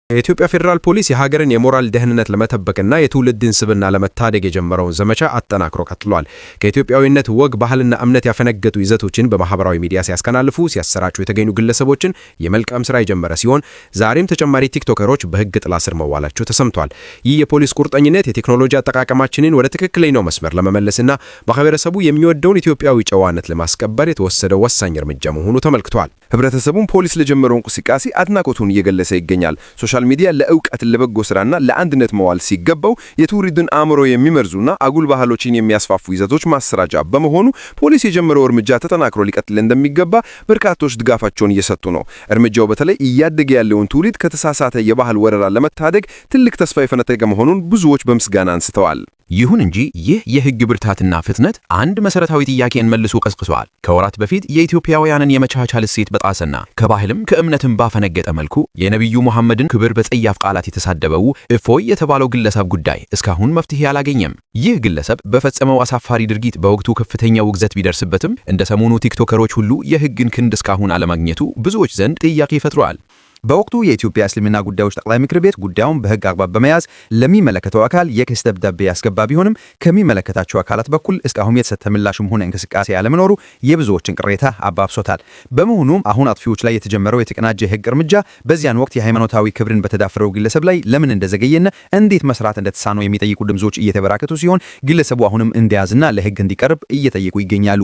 የኢትዮጵያ ፌዴራል ፖሊስ የሀገርን የሞራል ደህንነት ለመጠበቅና የትውልድን ስብዕና ለመታደግ የጀመረውን ዘመቻ አጠናክሮ ቀጥሏል። ከኢትዮጵያዊነት ወግ፣ ባህልና እምነት ያፈነገጡ ይዘቶችን በማህበራዊ ሚዲያ ሲያስተላልፉ፣ ሲያሰራጩ የተገኙ ግለሰቦችን የመልቀም ስራ የጀመረ ሲሆን፣ ዛሬም ተጨማሪ ቲክቶከሮች በህግ ጥላ ስር መዋላቸው ተሰምቷል። ይህ የፖሊስ ቁርጠኝነት የቴክኖሎጂ አጠቃቀማችንን ወደ ትክክለኛው መስመር ለመመለስና ማህበረሰቡ የሚወደውን ኢትዮጵያዊ ጨዋነት ለማስከበር የተወሰደው ወሳኝ እርምጃ መሆኑ ተመልክቷል። ህብረተሰቡም ፖሊስ ለጀመረው እንቅስቃሴ አድናቆቱን እየገለጸ ይገኛል። Social media ለእውቀት፣ ለበጎ ስራና ለአንድነት መዋል ሲገባው የትውልድን አእምሮ የሚመርዙና አጉል ባህሎችን የሚያስፋፉ ይዘቶች ማሰራጫ በመሆኑ ፖሊስ የጀመረው እርምጃ ተጠናክሮ ሊቀጥል እንደሚገባ በርካቶች ድጋፋቸውን እየሰጡ ነው። እርምጃው በተለይ እያደገ ያለውን ትውልድ ከተሳሳተ የባህል ወረራ ለመታደግ ትልቅ ተስፋ የፈነጠቀ መሆኑን ብዙዎች በምስጋና አንስተዋል። ይሁን እንጂ ይህ የህግ ብርታትና ፍጥነት አንድ መሰረታዊ ጥያቄን መልሶ ቀስቅሷል። ከወራት በፊት የኢትዮጵያውያንን የመቻቻል እሴት በጣሰና ከባህልም ከእምነትም ባፈነገጠ መልኩ የነቢዩ መሐመድን ክብር በጸያፍ ቃላት የተሳደበው እፎይ የተባለው ግለሰብ ጉዳይ እስካሁን መፍትሄ አላገኘም። ይህ ግለሰብ በፈጸመው አሳፋሪ ድርጊት በወቅቱ ከፍተኛ ውግዘት ቢደርስበትም፣ እንደ ሰሞኑ ቲክቶከሮች ሁሉ የህግን ክንድ እስካሁን አለማግኘቱ ብዙዎች ዘንድ ጥያቄ ፈጥሯል። በወቅቱ የኢትዮጵያ እስልምና ጉዳዮች ጠቅላይ ምክር ቤት ጉዳዩን በሕግ አግባብ በመያዝ ለሚመለከተው አካል የክስ ደብዳቤ ያስገባ ቢሆንም፣ ከሚመለከታቸው አካላት በኩል እስካሁን የተሰጠ ምላሽም ሆነ እንቅስቃሴ ያለመኖሩ የብዙዎችን ቅሬታ አባብሶታል። በመሆኑም አሁን አጥፊዎች ላይ የተጀመረው የተቀናጀ የሕግ እርምጃ በዚያን ወቅት የሃይማኖታዊ ክብርን በተዳፈረው ግለሰብ ላይ ለምን እንደዘገየና እንዴት መስራት እንደተሳነው የሚጠይቁ ድምጾች እየተበራከቱ ሲሆን፣ ግለሰቡ አሁንም እንዲያዝና ለሕግ እንዲቀርብ እየጠየቁ ይገኛሉ።